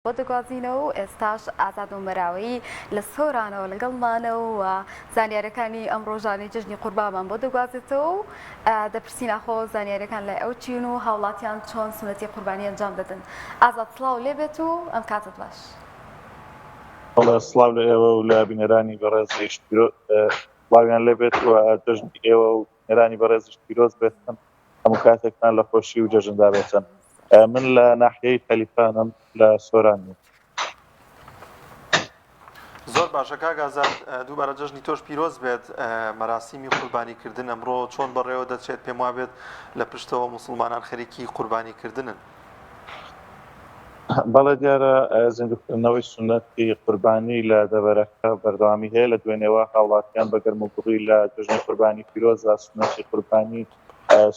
بۆ دەگوازینەوە و ئێستاش ئازاد ئۆمەراوەیی لە سۆرانەوە لەگەڵمانە و زانیاریەکانی ئەم ڕۆژانەی جەژنی قوربانمان بۆ دەگوازێتەوە و دەپرسین ئاخۆ زانیاریەکان لای ئەو چین و هاوڵاتیان چۆن سونەتی قوربانی ئەنجام دەدەن. ئازاد سڵاو لێ بێت و ئەم کاتت باش. بەڵێ سڵاو لە ئێوە و لە بینەرانی بەڕێزیش سڵاویان لێ بێت و جەژنی ئێوە و بینەرانی بەڕێزیش پیرۆز بێتن هەموو کاتێکتان لە خۆشی و جەژندا بێتن. من لە ناحیەی خەلیفانم لە سۆران. زۆر باشە کاک ئازاد دووبارە جەژنی تۆش پیرۆز بێت مەراسیمی قوربانیکردن ئەمڕۆ چۆن بەڕێوە دەچێت پێم وابێت لە پشتەوە موسڵمانان خەریکی قوربانیکردنن. بەڵێ دیارە زیندووکردنەوەی سوننەتی قوربانی لە دەڤەرەکە بەردەوامی هەیە لە دوێنێوە هاوڵاتیان بە گەرموگوڕی لە جەژنی قوربانی پیرۆزدا سوننەتی قوربانی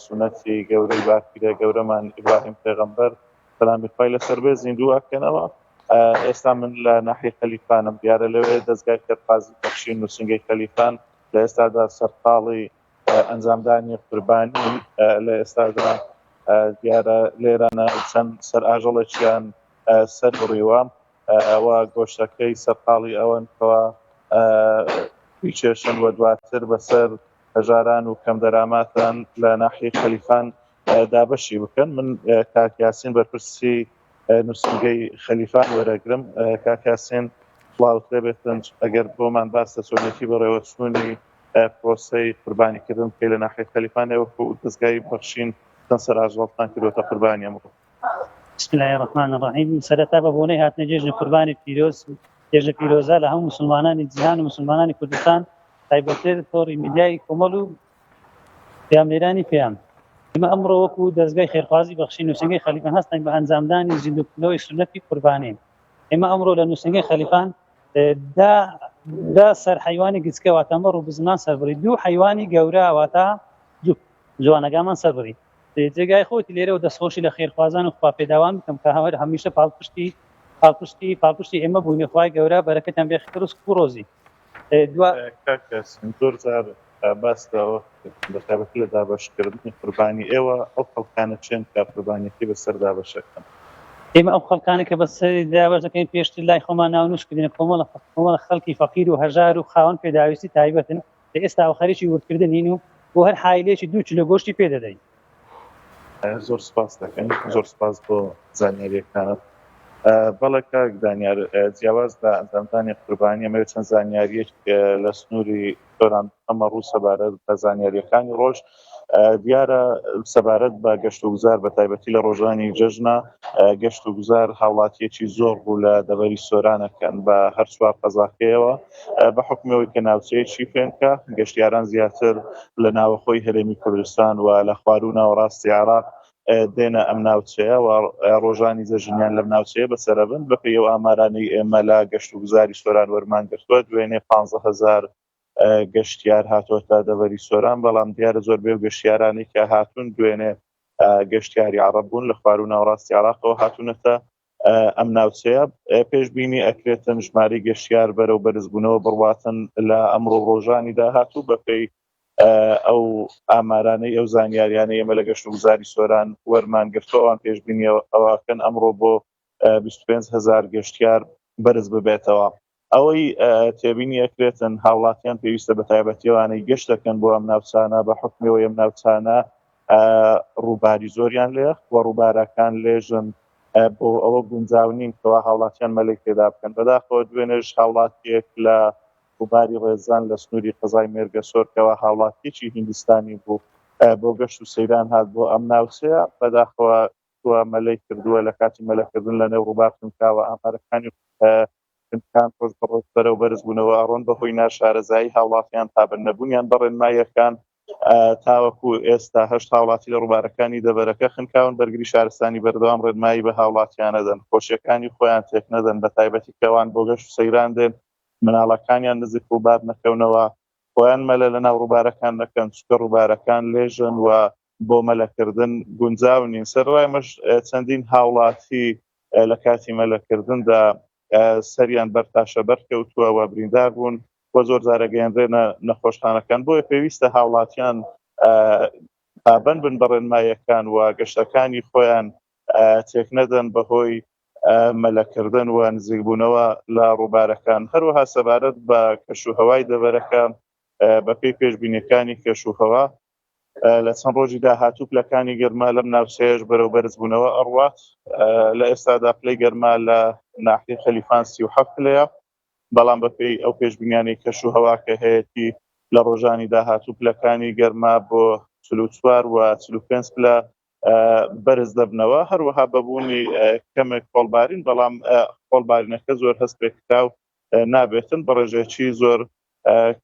سوننەتی گەورەی باپیرە گەورەمان ئیبراهیم پێغەمبەر سەلامی خوای لەسەر بێ زیندوو ئەکەنەوە. ئێستا من لە ناحیەی خەلیفانم، دیارە لەوێ دەزگای خێرخوازی بەخشین نووسینگەی خەلیفان لە ئێستادا سەرقاڵی ئەنجامدانی قوربانی لە ئێستادا دیارە لێرانە چەند سەر ئاژەڵێکیان سەر بڕیوە و گۆشتەکەی سەرقاڵی ئەوەن کەوا بیچێشن و دواتر بەسەر هەژاران و کەمدەراماتان لە ناحیەی خەلیفان دابەشی بکەن. من کاک یاسین بەرپرسی نووسینگەی خەلیفان وەرەگرم. کاک یاسین سڵاوت لێبێتن، ئەگەر بۆمان باس لە چۆنیەتی بەڕێوەچوونی پرۆسەی قوربانیکردن بکەی لە ناحیەی خەلیفان، ئێوە وەکو دەزگای بەخشین چەند سەر ئاژەڵتان کردووەتە قوربانی ئەمڕۆ؟ بسم اللە الرحمن الرحیم سەرەتا بە بۆنەی هاتنە جێژنی قوربانی پیرۆز جێژنە پیرۆزە لە هەموو مسلمانانی جیهان و مسلمانانی کوردستان تایبەتتر تۆڕی میدیای کۆمەڵ و پەیامنێرانی پەیام ئێمە ئەمڕۆ وەکو دەزگای خێرخوازی بەخشین نووسینگەی خەلیفان هەستاین بە ئەنجامدانی زیندووکردنەوەی سوننەتی قوربانی ئێمە ئەمڕۆ لە نووسینگەی خەلیفان دا دا سەر حیوانی گچکە واتە مەڕ و بزنمان سەربڕی دوو حیوانی گەورە واتە دوو جوانەگامان سەربڕی جێگای خۆیەتی لێرەوە دەستخۆشی لە خێرخوازان و خواپێداوان بکەم کە هەر هەمیشە پاڵپشتی پاڵپشتی پاڵپشتی ئێمە بوون خوای گەورە بەرەکەتیان بێخێتە ڕزق و ڕۆزی دوا کاک یاسین زۆر جار باس لەوە کرد بە تایبەتی لە دابەشکردنی قوربانی ئێوە ئەو خەڵکانە چێن کە قوربانیەکەی بەسەر دابەشەکەن؟ ئێمە ئەو خەڵکانە کە بەسەر دابەش دەکەین پێشتر لای خۆمان ناونووس کردینە کۆمەڵە کۆمەڵە خەڵکی فەقیر و هەژار و خاوەن پێداویستی تایبەتن لە ئێستاوە خەریکی وردکردنین و بۆ هەر حایلەیەکی دوو کیلۆ گۆشتی پێ دەدەین. زۆر سپاس دەکەین زۆر سپاس بۆ زانیاریەکانت. بەڵێ کاک دانیار جیاواز لە ئەنجامدانی قوربانی ئەمەوێت چەند زانیاریەک لە سنووری سۆران بخەمە ڕوو سەبارەت بە زانیاریەکانی ڕۆژ دیارە سەبارەت بە گەشت و گوزار بە تایبەتی لە ڕۆژانی جەژنە گەشت و گوزار هاوڵاتیەکی زۆر ڕوو لە دەڤەری سۆرانەکەن بە هەر چوار قەزاکەیەوە بە حکومەوەی کە ناوچەیەکی فێنکە گەشتیاران زیاتر لە ناوەخۆی هەرێمی کوردستان و لە خواروو ناوەڕاستی عێراق دێنە ئەم ناوچەیە و ڕۆژانی جەژنیان لەم ناوچەیە بەسەرەبن بەپێی ئەو ئامارانەی ئێمە لە گەشت و گوزاری سۆران وەرمان گرتووە دوێنێ 15000 گەشتیار هاتۆتە دەڤەری سۆران بەڵام دیارە زۆربەی ئەو گەشتیارانەی کە هاتوون دوێنێ گەشتیاری عەڕەب بوون لە خواروو ناوەڕاستی عێراقەوە هاتوونەتە ئەم ناوچەیە پێشبینی ئەکرێتن ژمارەی گەشتیار بەرەو بەرزبوونەوە بڕواتن لە ئەمڕۆ ڕۆژانی داهاتوو بەپێی ئەو ئامارانەی ئەو زانیاریانەی ئێمە لە گەشت و گوزاری سۆران وەرمان گرتووە ئەوان پێشبینی ئەوەکەن ئەمڕۆ بۆ 25 هەزار گەشتیار بەرز ببێتەوە. ئەوەی تێبینی ئەکرێتن هاوڵاتیان پێویستە بە تایبەتی ئەوانەی گەشت دەکەن بۆ ئەم ناوچانە بە حوکمی ئەوەی ئەم ناوچانە ڕووباری زۆریان لێ و ڕووبارەکان لێژن بۆ ئەوە گونجاو نین کەوا هاوڵاتیان مەلەی تێدا بکەن بەداخەوە دوێنێش هاوڵاتیەک لە ڕووباری ڕێزان لە سنووری قەزای مێرگەسۆر کەوا هاوڵاتیەکی هیندستانی بوو بۆ گەشت و سەیران هات بۆ ئەم ناوچەیە بەداخەوە چووە مەلەی کردووە لە کاتی مەلەکردن لە نێو ڕووبار خنکاوە ئامارەکانی خنکان ڕۆژ بە ڕۆژ بەرەو بەرزبوونەوە ئەڕۆن بەهۆی ناشارەزایی هاوڵاتیان پابەند نەبوونیان بە ڕێنماییەکان تاوەکو ئێستا هەشت هاوڵاتی لە ڕووبارەکانی دەڤەرەکە خنکاون بەرگری شارستانی بەردەوام ڕێنمایی بە هاوڵاتیان ئەدەن خۆشیەکانی خۆیان تێکنەدەن بە تایبەتی کەوان بۆ گەشت و سەیران دێن مناڵەکانیان نزیک ڕووبار نەکەونەوە خۆیان مەلە لە ناو ڕووبارەکان نەکەن چونکە ڕووبارەکان لێژن و بۆ مەلەکردن گونجاو نین سەرەڕای ئەمەش چەندین هاوڵاتی لە کاتی مەلەکردندا سەریان بەر تاشەبەر کەوتووە و بریندار بوون و زۆر جارە گەیەنرێنە نەخۆشخانەکان بۆیە پێویستە هاوڵاتیان پابەند بن بە ڕێنماییەکان و گەشتەکانی خۆیان تێکنەدەن بەهۆی. مەلەکردن و نزیکبوونەوە لە ڕووبارەکان. هەروەها سەبارەت بە کەشوهەوای دەڤەرەکە، بەپێی پێشبینییەکانی کەشوهەوا، لە چەند ڕۆژی داهاتوو پلەکانی گەرما لەم ناوچەیەش بەرەو بەرزبوونەوە ئەڕوات. لە ئێستادا پلەی گەرما لە ناحیەی خەلیفان 37 پلەیە، بەڵام بەپێی ئەو پێشبینیانەی کەشوهەوا کە هەیەتی لە ڕۆژانی داهاتوو پلەکانی گەرما بۆ 44 و 45 پلە بەرز دەبنەوە، هەروەها بەبوونی کەمێک خۆڵبارین، بەڵام خۆڵبارینەکە زۆر هەست پێکراو نابێتن، بە ڕێژەیەکی زۆر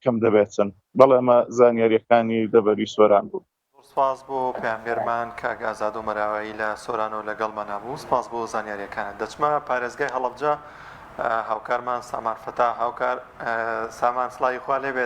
کەم دەبێتن. بەڵێ ئەمە زانیارییەکانی دەڤەری سۆران بوو. زۆر سپاس بۆ پەیامنێرمان کاک ئازاد ئۆمەراوایی لە سۆرانەوە لەگەڵمانا بوو، سپاس بۆ زانیارییەکانت. دەچمە پارێزگای هەڵەبجە، هاوکارمان سامان فەتاح. هاوکار سامان سڵاوی خوا لێبێت.